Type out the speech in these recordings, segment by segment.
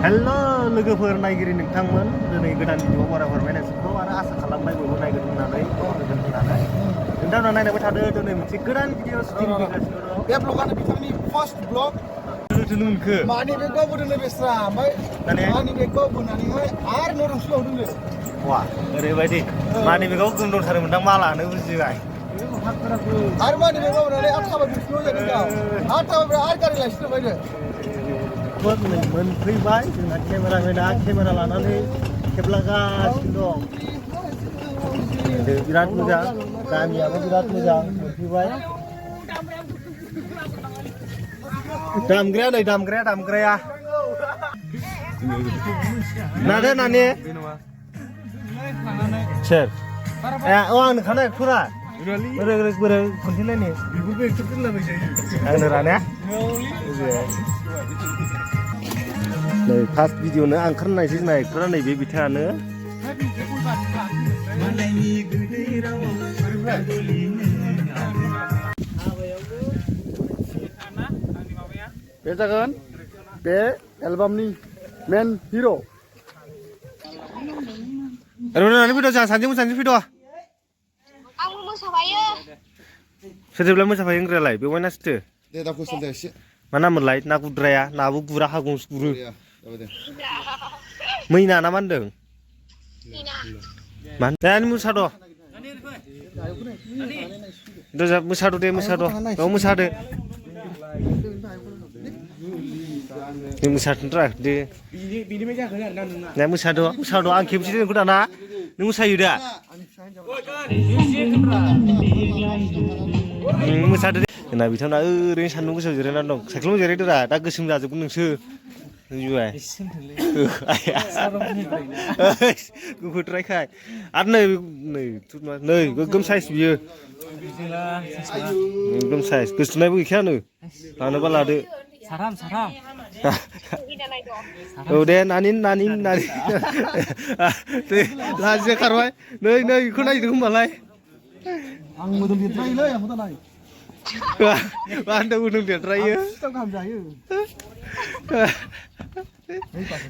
Hello लोगोफोर नायगिरि नोंथांमोन दिनै गोदान भिडिअ फरायहरबाय नोंसोरखौ आरो आसा खालामबाय बयबो नायगोन होननानै नोंथांमोना नायनायबाय थादो दिनै मोनसे गोदान भिडिअ शुटिं फैगासिनो दं बे ब्लगानो बिथांनि फार्स्ट ब्लग मोनखो मानि बेगखौ बोदोंनो बेस्रा ओमफ्राय मानि बेगखौ बोनानैहाय आरो न' गंसेल' होदोंनो वा ओरैबायदि मानि बेगखौ गोमदोंथारोमोन दां मालानो बुजिबाय आरो मानि बेगखौ बोनानै आरो थाबाय बिसिनो जादों गाव आरो थाबाय आरो गारि लायसिनो बायदो मोनफैबाय जोंना केमेरामेना केमेरा लानानै खेबलागासिनो दं बिराद मोजां गामियाबो बिराद मोजां मोनफैबाय दामग्राया नादो नानि सोर आं नोंखानाय फुरा बोरै खन्थेलायनि बेफोरखौ एक्टर दोनलाबाय आंनो राना नै फार्स्ट भिडिअनो आं ओंखारनायसै जोंना एक्टरा नैबे बिथाङानो बे जागोन बे एलबामनि मेन हिर' रनानै फैद' जोंहा सानैजों मोसानोसै फैद' आंबो मोसाफायो सोरजोंलाय मोसाफायो होनग्रायालाय बेवहाय ना सोरथो दे दा कुइसन एसे मा नाममोनलाय ना गुद्राया नाबो गुरा हागंसो गुरो मैना ना मा होनदों मानो मोसाद' मोसाद' दे मोसाद' औ मोसादो मोसाथोंरा दे मोसाद' आं खेबसे नोंखौ दाना नों मोसायो दा मोसादो दे जोंना बिथांना ओरैनो सान्दुं गोसायाव जिरायनानै दं साइकेलाव जिरायदोरा दा गोसोम जाजोबगोन नोंसो बुजिबाय गुफुरद्रायखाय आरो नै गोगोम साइज बियो एकदम साइज गोसोथोनायबो गैखायानो लानोबा लादो औ दे नानि लाजिया खारबाय नै बेखौ नायदो होनबालाय आं मोदोम देरद्रायोलै आंखौ दा नाय मा होनदों मोदोम देरद्रायो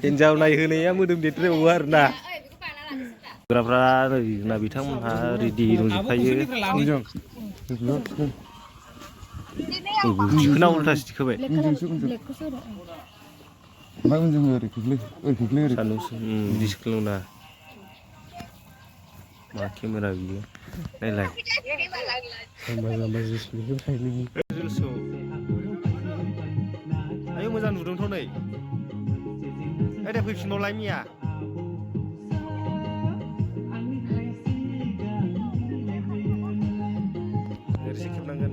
हिनजाव नायहोनाया मोदोम देरद्रायबावो आरो ना ग्राफ्रा ना बिथांमोनहा रेडि दंजोबखायो दिखोना उल्थासो दिखोबाय ओमफ्राय उनजों ओरै खोख्लै दिसख्लोंना मा केमेरा बियो नायलाय आयौ मोजां नुदोंथ' नै दे फैफिनबावलाय मिया ओरैसो खेबनांगोन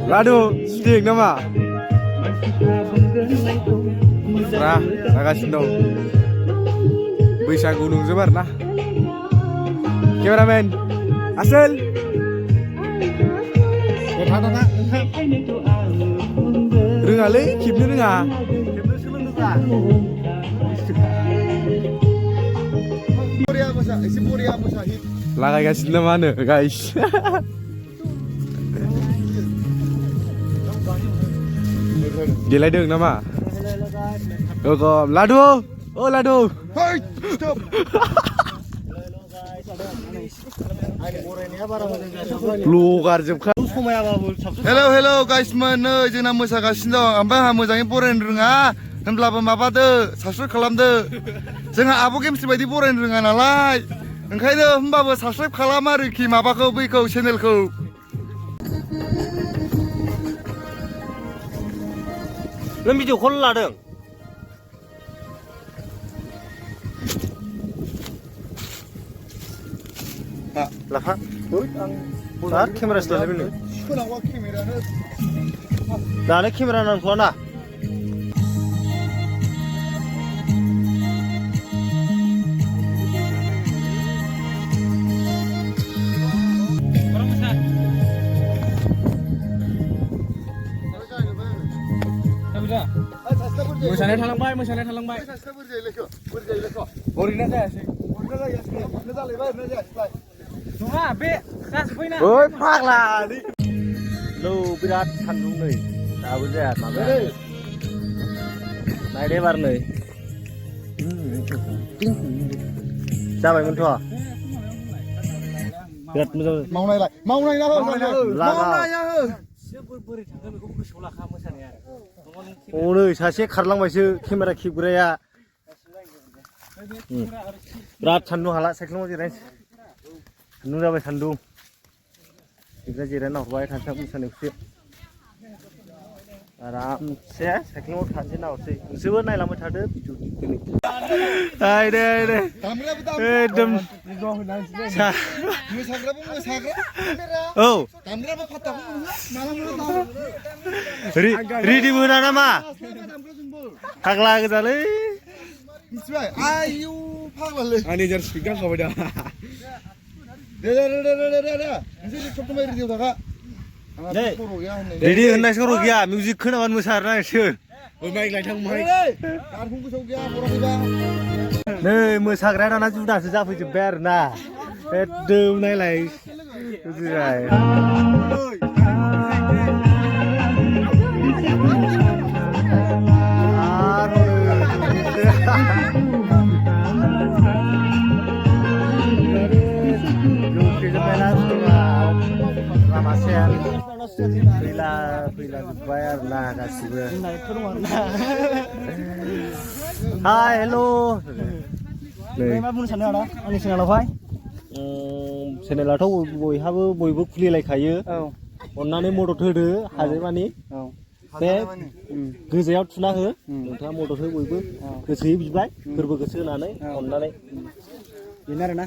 Ladu, stick nama. Nah, nagasin dong. Bisa gunung sebar nah. Cameraman, asal. Rengali, kipnya rengal. Lagai kasih nama nih, guys. Dilaideng nama. Kok ladu. Oh ladu. Hey, stop. Luar जोबखा. Hello guys mana जोंना मोसागासिनो दं. ओमफ्राय आंहा मोजाङै बरायनो रोङा. होनब्लाबो माबादो, subscribe खालामदो. जोंहा आब' गेमस्रि बायदि बरायनो रोङा नालाय. ओंखायनो होनबाबो साबस्क्राइब खालाम आरोखि माबाखौ बैखौ चेनेलखौ. नों भिडिअ कल लादों लाफा आरो केमेरा लालायबाय नों दालाय केमेरा नांथ'आ ना दा मोसानाय थालांबाय सासेया बोरै जायोलायखो ओरैनो जायासै जालायबाय नङा बे गासैबोना ओइ फाग्ला लो बिराद सान्दुं नै दाबो जाया माबाया नायदे बार नै जाबायमोनथ' बिराद मोजां मावनायना हो बोरै थांगोन बेखौ गोसोआव लाखा मोसानाया हनै सासे खारलांबायसो केमेरा खेबग्राया बिराद सान्दुं हाला साइकेलाव जिरायनोसै सान्दुं जाबाय सान्दुं बिदिनो जिरायना हरबाय थांसां मोसानायखौसो आरामसे साइकेलाव थानोसै नाहरसै नोंसोरबो नायलांबाय थादो भिडिअ दिनै एकदम औ रेडिबो होना नामा फाग्ला गोजालै मिथिबाय आयौ फाग्लालै आंनि जार स्पिकार गाबाय दा दे नोंसोर लेपटप माय रेडिअ थाखा रेडि होननाय सर' गैया मिउजिक खोनाबानो मोसाना नोंसोर माइक लायथां माइक गारखौ गोसोआव गैया हराखैबा नै मोसाग्राया दाना जुदासो जाफैजोब्बाय आरो ना एकदम नायलाय फैला जोब्बाय आरो ना गासिबो हाय हेल' मा बुंनो सानो आदा आंनि चेनेलावहाय चेनेलाथ' बयबो खुलिलायखायो अननानै मदद होदो हाजोमानि बे गोजायाव थुना हो नोंथाङा मदद हो बयबो गोसोयै बिबाय फोरबो गोसो होनानै अननानै बेनो आरोना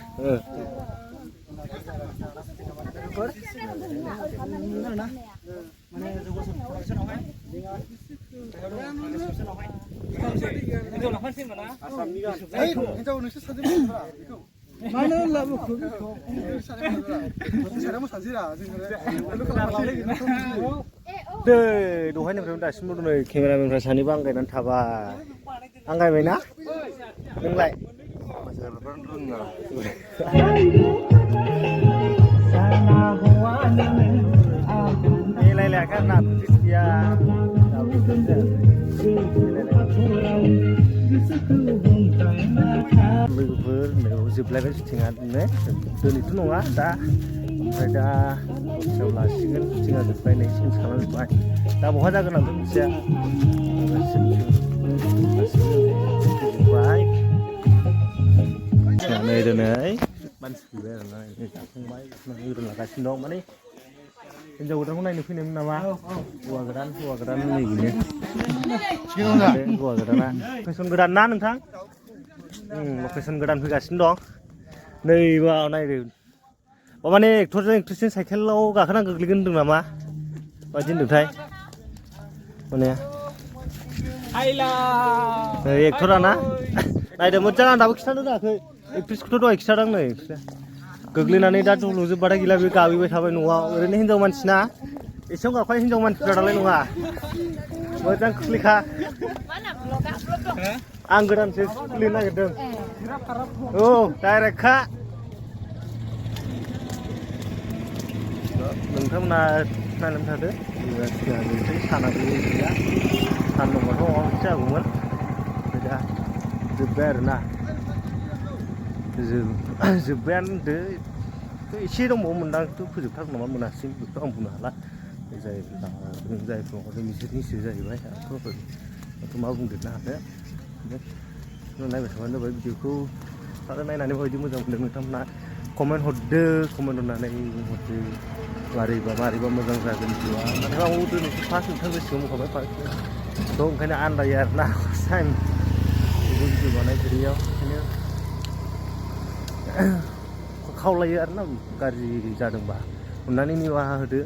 दहायनिफ्राय दासिमबो नै केमेरामेनफ्रा सानैबो आंगायनानै थाबाय आंगायबायना नोंलाय मिलायलायाखै आरो ना प्रेक्टिस गैया लोगोफोर जोबलायबाय सुटिंआ दिनैथ' नङा दा ओमफ्राय दा दसेयाव लासिगोन सुटिंआ जोब्बाय नै चेन्ज खालामजोब्बाय दा बहा जागोन आंथ' मिथिया जोब्बाय नै दिनै मानसि फैबाय आरोना जाखांबाय लागासिनो दं माने हिन्जाव गोदानखौ नायनो फैनायमोन नामा हौवा गोदान नै बेनो हौवा गोदाना लकेसन गोदान ना नोंथां लकेसन गोदान फैगासिनो दं नै बा नायदो माने एक्टरजों एक्ट्रेसजों साइकेलाव गाखोना गोग्लैगोन होनदों नामा बायदि होनदोंथाय माने एक्टरा ना नायदो मोजां आं दाबो खिन्थानो रोङाखै एक्ट्रेसखौथ' दहाय खिन्थादों नै गोग्लैनानै दा दल'जोब्बाथाय गैला बे गाबैबाय थाबाय न'आव ओरैनो हिन्जाव मानसिना एसेयाव गाखोनाय हिन्जाव मानसिफ्रा दालाय नङा मोजां खोख्लैखा आं गोदानसो खुलिनो नागिरदों औ डाइरेक्टखा नोंथांमोना नायनानै थादो सानाबो गैया सान दंबाथ' माबा मोनसे जागौमोन दा जोब्बाय आरोना जोब्बायानो होनदो एसे दंबावोमोनदांथ' फोजोबथारगौ नामा मोनासै बेखौ आं बुंनो हाला जायफोर बिसोरनिसो जाहैबाय आंथ' मा बुंदेरनो हानो नायबाय थाबानो जाबाय भिडिअखौ आरो नायनानै माबायदि मोजां मोनदों नोंथांमोना कमेन्ट हरदो कमेन्ट हरनानै बुंहरदो मारैबा मोजां जागोन भिडिअआ नाथाय आं दिनैसो फार्स्ट नोंथांनि सिगाङाव बुंखाबाय फार्स्ट थ' ओंखायनो आन्दायो आरोना फार्स्ट टाइम बेखौ भिडिअ बानायफेरियाव ओंखायनो खावलायो आरोना गाज्रि जादोंबा अननानै निमाहा होदो